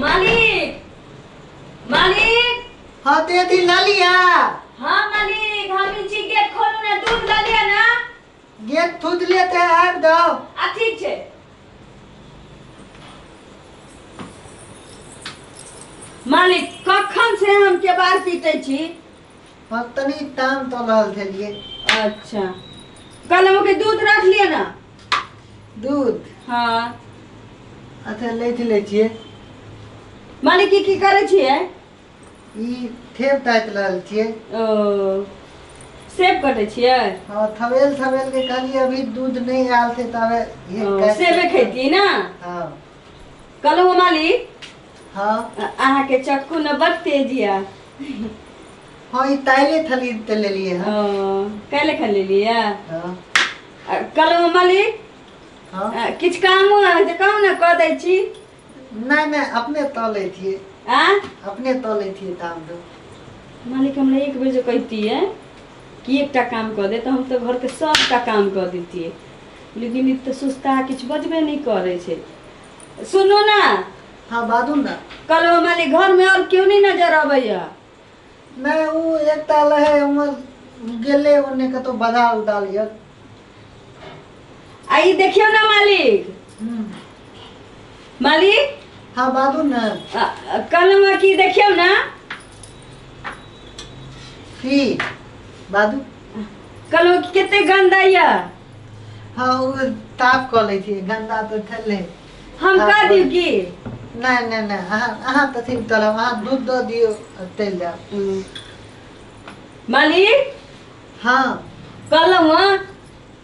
मालिक, मालिक। हाँ ते अथी ल लिया। हाँ मालिक, हम ई छी, गेट खोलू ना, दूध ल लिया ना। गेट थूद लिया ते आबि दो। आ ठीक छै। मालिक कखन से हम केबाड़ पीटै छी? हाँ तनी ताम तो रहल छलियै। अच्छा, कल हम के दूध रख लिया ना। दूध? हाँ। अच्छा ले लै छियै। मालिक की की करै छियै? ई ठेप ताकि रहल छियै। ओ सेब कटै छियै? हाँ, थवेल थवेल के कहलियै अभी दूध नहीं आयल छै तबे ओ, सेबे खैती ना। हाँ। कहलहुँ मालिक। हाँ। अहाँ के चक्कू न बड़ तेज या। हाँ ई ताइले थली ते लेलियै। हाँ। ओ काल्हि खा लेलियै। हाँ। कहलहुँ मालिक। हाँ। किछु काम जे कहू ने कऽ दै छी। नहीं नहीं, अपने तऽ लै छियै। आ अपने तऽ लै छियै ताम दो। मालिक हमरा एक बेर जे कहितियै कि एकटा काम कऽ दे तऽ हम तऽ घरके सबटा काम कऽ दैतियै, लेकिन ई तऽ सुस्ता किछु बजबे नहि करै छै। सुनू ना। हाँ बाजू ना। कहलहुँ मालिक घरमे आओर केओ नहि नजर अबैया? नहीं, ओ एकटा रहै हमर गेलै ओन्ने कतौ बाजार उदार यऽ। आ ई देखियौ ना मालिक। मालिक। हाँ बाजू ना। कहलहुँ कि देखियौ ना। की बाजू? कहलहुँ कि कते गंदा यऽ। हाँ ओ ताप कऽ लै छियै, गंदा तऽ छलै। हम कह दियौ की? नहीं नहीं नहीं, अहाँ अहाँ तऽ ठीक तरह अहाँ दूध दऽ दियौ चलि जायब। मालिक। हाँ। कहलहुँ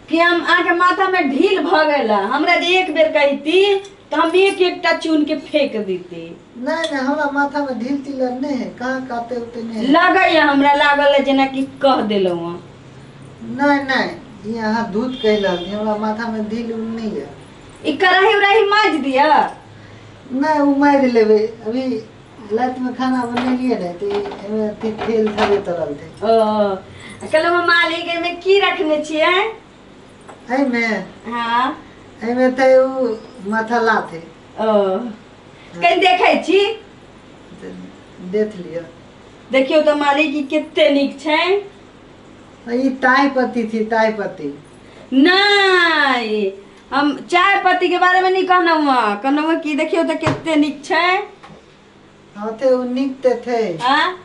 कि हम अहाँके माथामे ढील भऽ गेल, हमरा जे एक बेर कहिती तऽ हम एक एकटा चुन के फेंक देती। नहीं नहीं, हमरा माथामे ढील तिल नहीं है, कहाँ काते उते नहीं है। लगैया हमरा लागल है जेना कि कह देलहुँ। नहीं नहीं, ई अहाँ दूध कहि रहल छी, हमरा माथामे ढील उल नहीं है। ई कढ़ाई उड़ाही माज दिअ। नहीं, ओ मारि लेबै, अभी रातिमे खाना बनेलियै ने तऽ एहिमे अथी तेल थोड़े तरल थे। ओ कहलहुँ मालिक एहिमे की रखने छियै? एहिमे? हाँ। एहिमे तऽ ओ मसाला थे। ओ कनि देखै छी। देख लिअ। देखियौ तऽ मालिक ई कते नीक छै। ई ताय पत्ती थी, ताय पत्ती। नहीं, हम चाय पत्ती के बारे में नहीं कहलहुँ हँ, कहलहुँ कि देखियौ तऽ कते नीक छै। हाँ थे, ओ नीक तऽ थे। हाँ?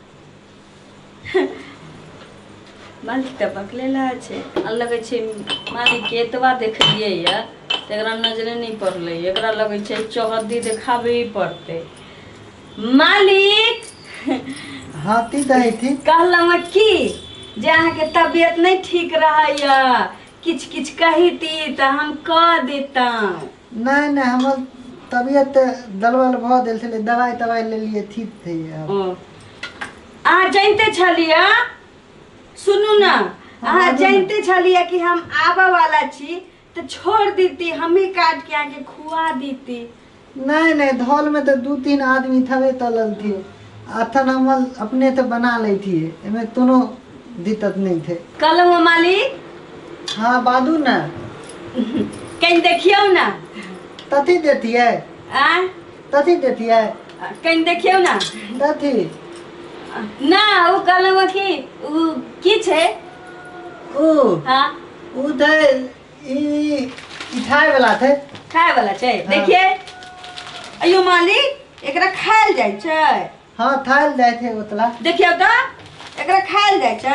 मालिक तऽ बकलेला छै, आ लगै छै मालिक के एतबा देखलियै यऽ तऽ एकरा नजरे नहि पड़लै, एकरा लगै छै चौहद्दी देखाबे पड़तै। मालिक। हाँ ती कहै थी। कहलहुँ कि जे अहाँके तबियत नहि ठीक रहैया, किछु किछु कहिती तऽ हम कऽ देतहुँ। नहीं नहीं, हमर तबियत दलबल भऽ गेल छलै, दवाइ तवाइ लेलियै, ठीक थे। ओ अहाँ जानिते छलियै? सुनू ना, अहाँ जानिते छलियै कि हम आबऽ वाला छी तऽ छोड़ देती, हमही काट के अहाँके खुआ देती। नहीं नहीं, धौल में तऽ 2-3 आदमी थवे तलल थी, अथन हम अपने तऽ बना लै थिए, एहिमे कोनो दिक्कत नहीं थे। कहलहुँ मालिक। हाँ बाजू ना। कनि देखियौ ना। तथी देतियै? आ तथी देतियै? कनि देखियौ ना। तथी? ना, ओ कहलहुँ कि ओ की छै? ओ। हाँ। ओ थे ई खाय वाला थे। खाय वाला छै? हाँ। देखिए अयो मालिक, एकरा खायल जाइ छै। हाँ खायल जाइ छै ओतला। देखियौ तऽ एकरा खायल जाइ छै।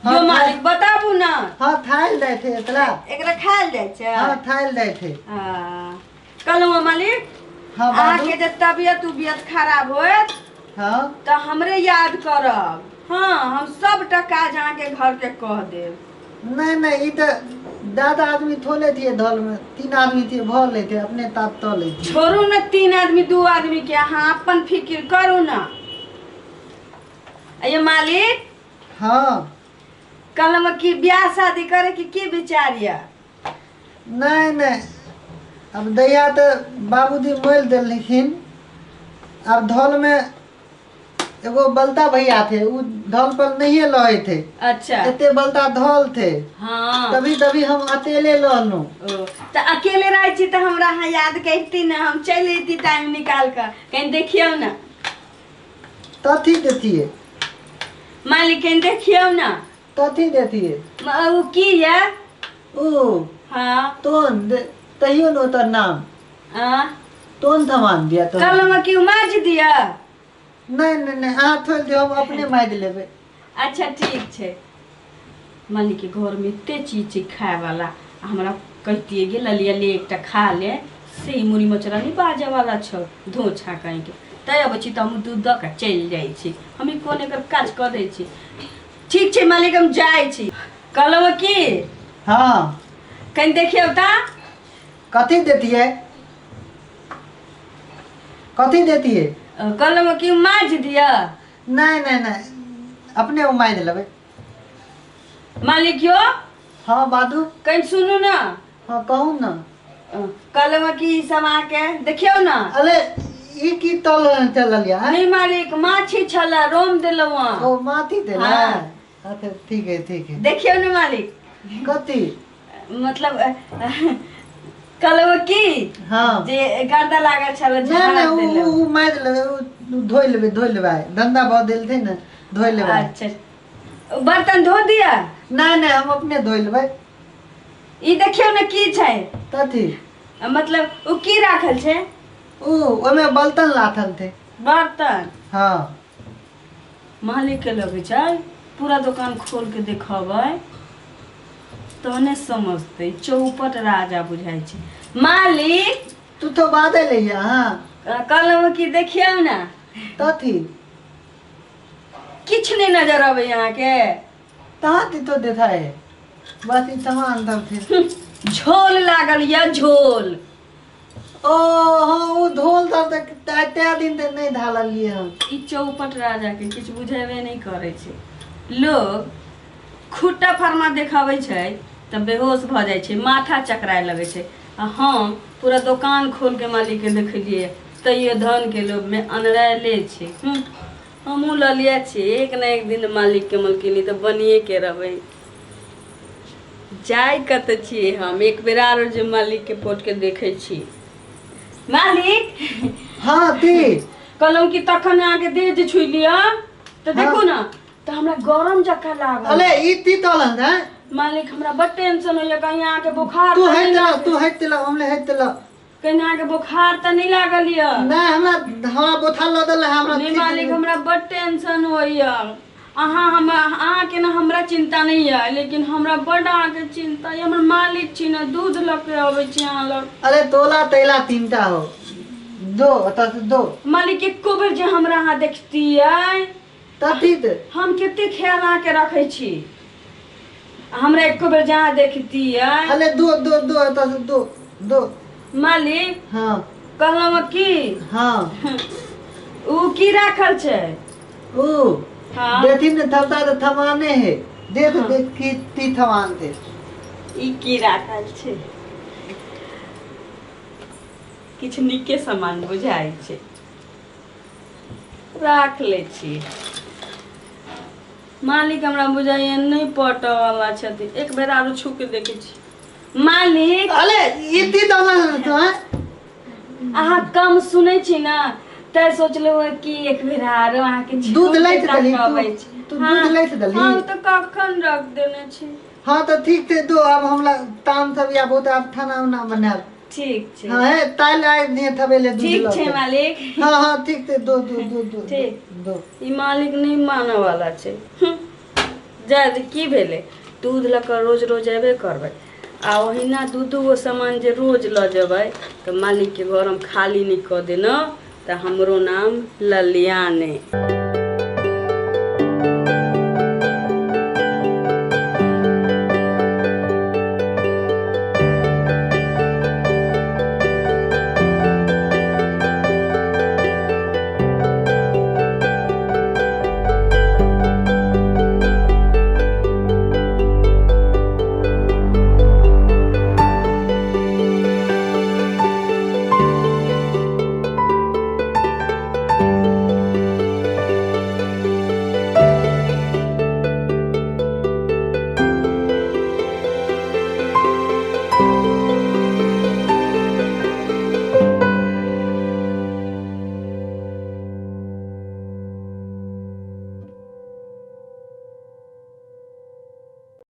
हाँ, यो मालिक बताबू ना। हाँ खायल जाइ छै एतला। एकरा खायल जाइ छै। हाँ खायल जाइ छै। कहलहुँ मालिक। हाँ, अहाँके जे तबियत उबियत खराब होयत हाँ तऽ हमरे याद करब। हाँ हम सबटा काज अहाँके घरके कह देब। नहीं नहीं, ई तऽ दादा आदमी थोड़े थिए धल में, 3 आदमी थिए भर ले थे, अपने ताप तो ले थे। छोड़ू ना 3 आदमी 2 आदमी के, अहाँ अपन फिक्र करू ना। अये मालिक। हाँ। कहलहुँ कि ब्याह शादी करे के की विचार यऽ? नहीं नहीं, अब दैया तऽ बाबूजी मोल देलखिन, अब धल में एगो बलता भैया थे, उ धल पर नहीं लहे थे। अच्छा। एते बलता धल थे। हाँ। तभी तभी हम अकेले लहलू। ओ, तऽ अकेले रहै छी तऽ हमरा अहाँ याद करती ने, हम चलि अयती टाइम निकाल कऽ, कहीं देखियौ ने। तथी देतिए। मालिक कहीं देखियौ ने। तथी देतिए। ओ की ये? ओ हाँ। तोन तहियो न ओकर नाम। हाँ। तोन थमान दिया तो। कहलहुँ कि माज दिया। नहीं नहीं नहीं, अहाँ थोड़ि दियौ, हम अपने माजि लेबै। अच्छा ठीक छै। मालिक के घर में एते चीज छै खाय वाला, आ हमरा कहतियै गे ललिया ले एकटा खा ले, से ई मुड़ी मचरा नहीं बाजे वाला छौ, धो छा कहीं के। तै अबै छी तऽ हम दूध दऽ कऽ चलि जाइ छी, हम ई कोन एकर काज कऽ दै छी। ठीक छै मालिक, हम जाइ छी। कहलहुँ की? हाँ। कनि देखियौ तऽ। कथी देतियै? कथी देतियै? कहलहुँ कि माजि दिअ। नहीं नहीं नहीं, अपने ओ माजि लेबै। मालिक यो। हाँ बादू। कनि सुनू ने। हाँ कहू ने। कहलहुँ कि ई सब अहाँके देखियौ ने। अरे ई की तल चलल या? नहीं मालिक, माछी छलै, रोम देलहुँ अहाँ। ओ माथी देला? हाँ। अच्छा ठीक है ठीक है। देखियौ ने मालिक। कथी? मतलब कहलहुँ की हाँ। जे गर्दा लागल छल। नहीं नहीं, उ माजि लेबै, उ धोइ लेबै, धोइ लेबै, धंधा भऽ देलथिन ने, धोइ लेबै। अच्छा बर्तन धो दिया? नहीं नहीं, हम अपने धोइ लेबै। ई देखियौ ने की छै। कथी? मतलब उ की राखल छै? उ ओहिमे बर्तन लाथल थे। बर्तन? हाँ। मालिक के लगै छै पूरा दोकान खोल के देखबै तहने समझतै, चौपट राजा बुझाइ छै मालिक। तू तो बादल है। हाँ। कहलहुँ कि देखियौ ने। कथी? किछु नहि नजर अबै अहाँके। तहाँ ती तो देखा है, बस ई सामान सब थे। झोल लागल यऽ, झोल। ओ हाँ, ओ धोल सब तऽ ते दिन तऽ नहीं ढाललियै हम। ई चौपट राजा के किछु बुझेबे नहि करै छै। लोग खुट्टा फरमा देखाबै छै तऽ बेहोश भऽ जाइ छै, माथा चकराए लगै छै, आ हम पूरा दोकान खोल के मालिक के देखलियै तैयो धन के लोभ में अनरायले छै। हमहूँ ललिया छी, एक न एक दिन मालिक के मलकिनी तऽ बनिए के रहबै। जाय कतऽ छियै हम, एक बेर आरो जे मालिक के पोट के देखै छी। मालिक। हाँ ती। कहलहुँ कि तखन अहाँके देह जे छुइ लिअ तऽ देखू हाँ। ने तऽ हमरा गरम जकाँ लागल। अरे ई ती तलन है। मालिक हमरा बड टेंशन होइया, कहीं अहाँके बुखार तू तऽ है नहि तेला, लागल। तू है तेला, हमले है तेला। कहीं अहाँके बुखार तऽ नहि लागल यऽ? नहीं, हमरा हमरा बोतल लऽ देल हमरा। नहीं मालिक, हमरा बड टेंशन होइया। अहाँ हम अहाँके ने हमरा चिंता नहीं है, लेकिन हमरा बड अहाँके चिंता यऽ। हमर मालिक छी ने, दूध लऽ के अबै छी अहाँ लग। अरे तोला तैला तीनटा हो, दो ओतऽ से दो। मालिक एको बेर जे हमरा अहाँ देखतियै तथी ते। हम कते ख्याल अहाँके रखै छी, हमरा एको बेर जे अहाँ देखतियै। अरे दो दो दो ओतऽ से दो दो। मालिक। हाँ। कहलहुँ की? हाँ। उ की राखल छै? उ हाँ। देखी ने थमता तो थमाने है, देख। हाँ। देख की ती थमान थे। ई की राखल छै? किछु नीके सामान बुझाइ छै, राख लै छी। मालिक हमरा बुझाइए नहि पटऽ वाला छथिन, एक बेर आरो छू के देखै छी मालिक। अरे ई ती तलन तो है। अहाँ कम सुनै छी ने, तैं सोचलहुँ कि एक बेर आरो अहाँके छू दूध के लैत देली तू? तकबै छी। तू हाँ, दूध लैत देली? हाँ, तऽ कखन रख देने छी। हाँ तो ठीक थे, दो। अब हमरा ताम सब या बहुत, अब खाना उना बनाब। ठीक छै। हाँ है ताल आइ दिए थबेले दूध ठीक लऽ छै के। मालिक। हाँ हाँ ठीक थे, दो दो दो दो। ठीक। दो। ई मालिक नहि मानऽ वाला छै। जाय दे, की भेलै, दूध लऽ कऽ रोज रोज अयबे करबै, आ ओहिना दू दू गो सामान जे रोज लऽ जेबै तऽ मालिकके घर हम खाली नहि कऽ देलहुँ तऽ हमरो नाम ललिया नहि।